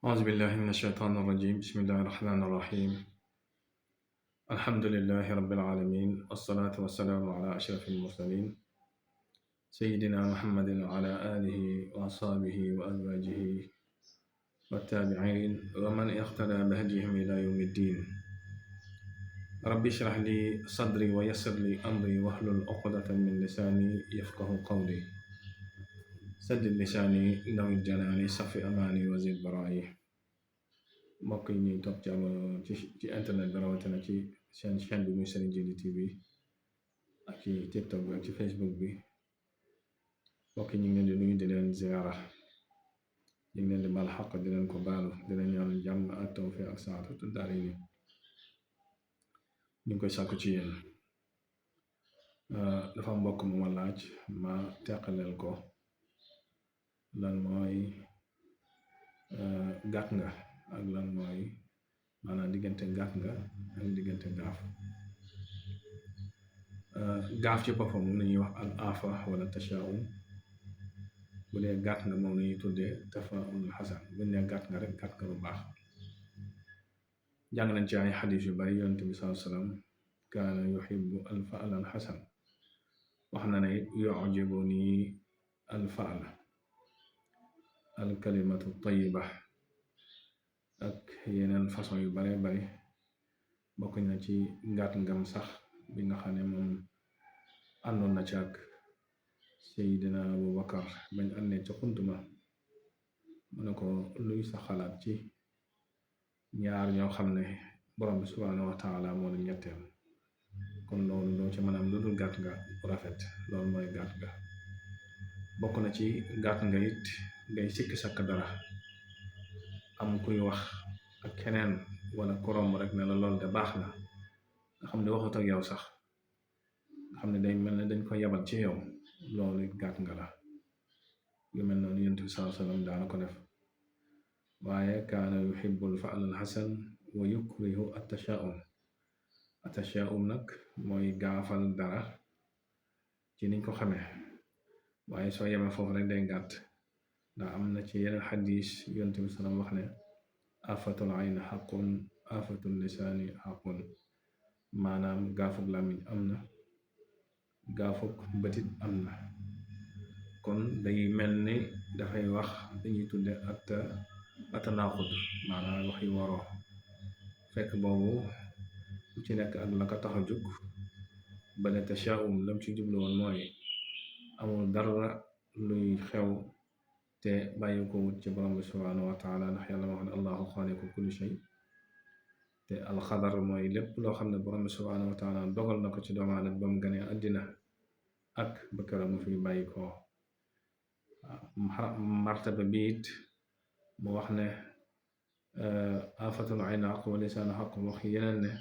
أعوذ بالله من الشيطان الرجيم بسم الله الرحمن الرحيم الحمد لله رب العالمين والصلاة والسلام على أشرف المرسلين سيدنا محمد وعلى آله وأصحابه وأزواجه والتابعين ومن اقتدى بهديهم إلى يوم الدين رب اشرح لي صدري ويسر لي أمري واحلل عقدة من لساني يفقه قولي سدد لساني نوي الجناني صفي أماني وزيد برائي mbokk yi ñuy topp ci internet bi rawatina ci seen chaîne bi muy Serigne Djily TV ak ci TikTok bi ak ci Facebook bi mbokk yi ñu ngi leen di nuyu di leen ziyaara ñu ngi leen di baal xaq di leen ko baalu di leen ñaan jàmm ak tawfiq ak saadatu daarayni ñu ngi koy sàkku ci yéen. dafa mbokk mu ma laaj ma teqaleel ko lan mooy gàtt nga ak lan mooy maanaam diggante gàtt nga ak diggante gaaf. gaaf ci boppam moom la ñuy wax al afa wala tashaum. bu dee gàtt nga moom la ñuy tuddee tafaul xasan. bu ñu nee gàtt nga rek gàtt nga bu baax. jàng nañ ci ay xadis yu bari yonent bi sallallahu alayhi wasallam kaana yuhibbu al faal al xasan. wax na ne yujibu ni al faal al kalimatu tayiba ak yeneen façon yu bare bari. bokk na ci gàtt ngam sax bi nga xam ne moom àndoon na ci ak Seydina Abu Bakar bañ àndee ca xuntuma mu ne ko luy sa xalaat ci ñaar ñoo xam ne borom bi subhaanahu wa taala moo leen ñetteel. kon loolu doo ci mën a am lu dul gàtt nga bu rafet. loolu mooy gàtt nga. bokk na ci gàtt nga it ngay sikki sakk dara am kuy wax ak keneen wala korom rek ne la loolu de baax na nga xam ne waxut ak yow sax nga xam ne day mel ne dañ ko yabal ci yow. loolu it gàtt nga la. yu mel noonu yonent bi sallallahu alayhi wasallam daana ko def. waaye kaana yuhibbul fa'l al hasan wa yukrihu at-tashaa'um nag mooy gaafal dara ci niñ ko xamee. waaye soo yemee foofu rek day gàtt. ndax am na ci yeneen xadis yonent bi sallam wax ne afatul ayn xaqun afatul lisaani xaqun. maanaam gaafug làmmiñ am na gaafug bëtit am na. kon day mel ni dafay wax dañuy tudde atanaaxud maanaam wax yu waroo. fekk boobu lu ci nekk ak la ko tax a jóg. bale tashaum lam ci jublu woon mooy amul dara luy xew te bàyyi ko wut ci borom bi subhanahu wa taala. ndax yàlla wax ne allahu xaaliqu kulli shay. te alxadar mooy lépp loo xam ne borom bi subhanahu wa taala dogal na ko ci doomu aadama ba mu ganee àddina ak ba keroog mu fi bàyyi ko. martaba bi it mu wax ne afatul ayni xaq wa lisaanu xaq. wax yeneen ne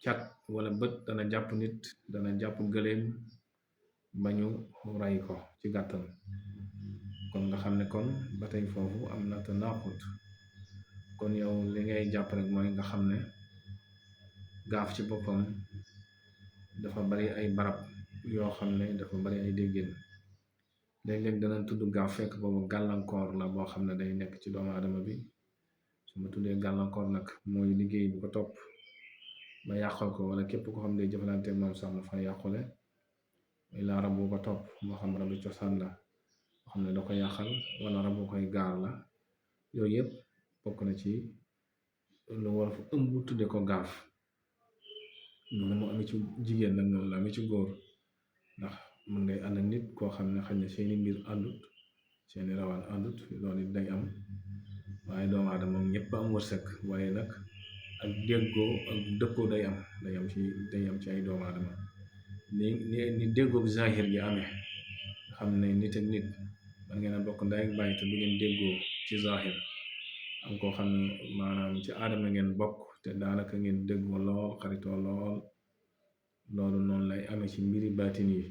cat wala bët dana jàpp nit dana jàpp gëléem ba ñu ray ko ci gàttal. kon nga xam ne kon ba tey foofu am na tanaaxut. kon yow li ngay jàpp rek mooy nga xam ne gaaf ci boppam dafa bari ay barab yoo xam ne dafa bari ay déggin. léeg-léeg dana tudd gaaf fekk boobu gàllankoor la boo xam ne day nekk ci doomu aadama bi. su ma tuddee gàllankoor nag mooy liggéey bu ko topp ba yàqal ko, wala képp ko xam ne jëflante moom sax mu fa yàqule. ila rab bu ko topp moo xam rabu cosaan la moo xam ne da ko yàqal, wala rab bu koy gaar la. yooyu yëpp bokk na ci lu war fa ëmb tudde ko gaaf. noonu mu amee ci jigéen nag noonu la amee ci góor. ndax mën ngay ànd nit koo xam ne xëy na seeni mbir àndut, seeni rawaan àndut. loolu it day am. waaye doomu aadama moom ñëpp am wërsëg. waaye nag ak déggoo ak dëppoo day am ci ay doomu aadama. ni déggoo zahir gi amee nga xam ne nit ak nit man ngeen a bokk ndey ak bàyyi te du ngeen déggoo ci zahir. am koo xam ne maanaam ci aadama ngeen bokk te daanaka ngeen déggoo lool xaritoo lool. loolu noonu lay amee ci mbiri baatin yi.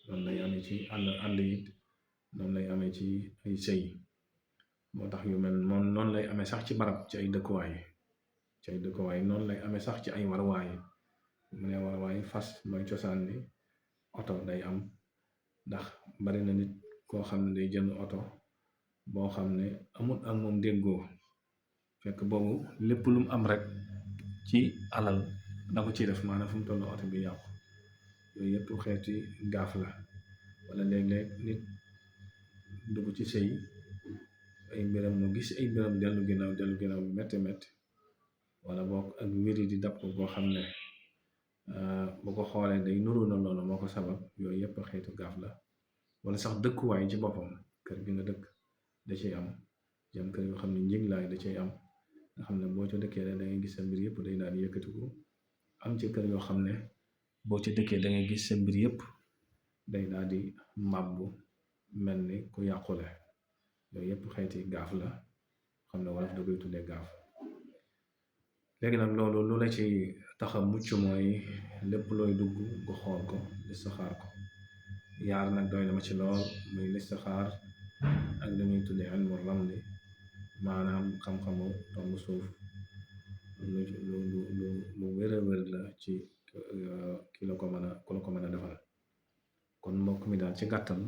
noonu lay amee ci ànd it. noonu lay amee ci ay sëy. moo tax yu mel noonu lay amee sax ci barab ci ay dëkkuwaay. noonu lay amee sax ci ay warwaay. mu ne warwaay fas mooy cosaan bi. oto day am. ndax bari na nit koo xam ne day jënd oto boo xam ne amul ak moom déggoo fekk boobu lépp lu mu am rek ci alal da ko ciy def maanaam fu mu toll oto bi yàqu yooyu yëpp xeeti gaaf la wala léeg-léeg nit dugg ci sëy ay mbiram mu gis ay mbiram dellu ginnaaw bu metti metti wala boog ak wéri di dab ko boo xam ne bu ko xoolee day nuru na loolu moo ko sabab yooyu yëpp xeetu gaaf la wala sax dëkkuwaay ci boppam kër gi nga dëkk da ciy am jëm kër yoo xam ne njiglaay da ciy am nga xam ne boo ca dëkkee da ngay gis sa mbir yëpp day daal di yëkkatiku am ci kër yoo xam ne boo ca dëkkee da ngay gis sa mbir yëpp day daal di màbbu mel ni ku yàqule yooyu yëpp xeeti gaaf la xam ne wolof da koy tuddee gaaf léegi nag loolu lu la ci taxa mucc mooy lépp looy dugg nga xool ko listixaar ko yaar nag doy na ma ci lool muy listixaar ak li ñuy tuddee ilmu ramli maanaam xam-xamu tomb suuf lu wér a wér la ci ki la ko mën a defal kon mbokk mi daal ci gàttal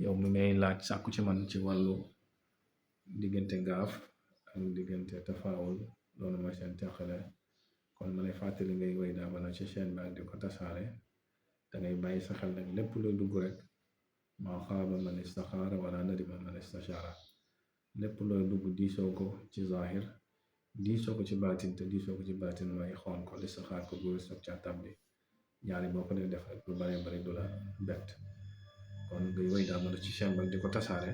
yow mi ngay laaj sàkku ci man ci wàllu diggante gaaf ak diggante tafaawul loolu mooy seen teqale kon ma lay fàttali ngay wéy daa bana ci chaîne bi ak di ko tasaare da ngay bàyyi sa xel nag lépp luy dugg rek maa xaaba man istaxaara wala nadima man istachaara lépp looy dugg diisoo ko ci zahir diisoo ko ci baatin te diisoo ko ci baatin mooy xool ko listixaar ko bu soog ca tàbbi ñaari boo ko dee def rek lu bare bari du la bett kon ngay wéy daa bana ci chaîne bi ak di ko tasaare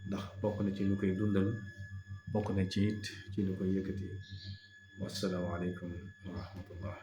ndax bokk na ci lu koy dundal bokk na ci it ci lu koy yëkkati wassalaamu aleykum wa rahmatullah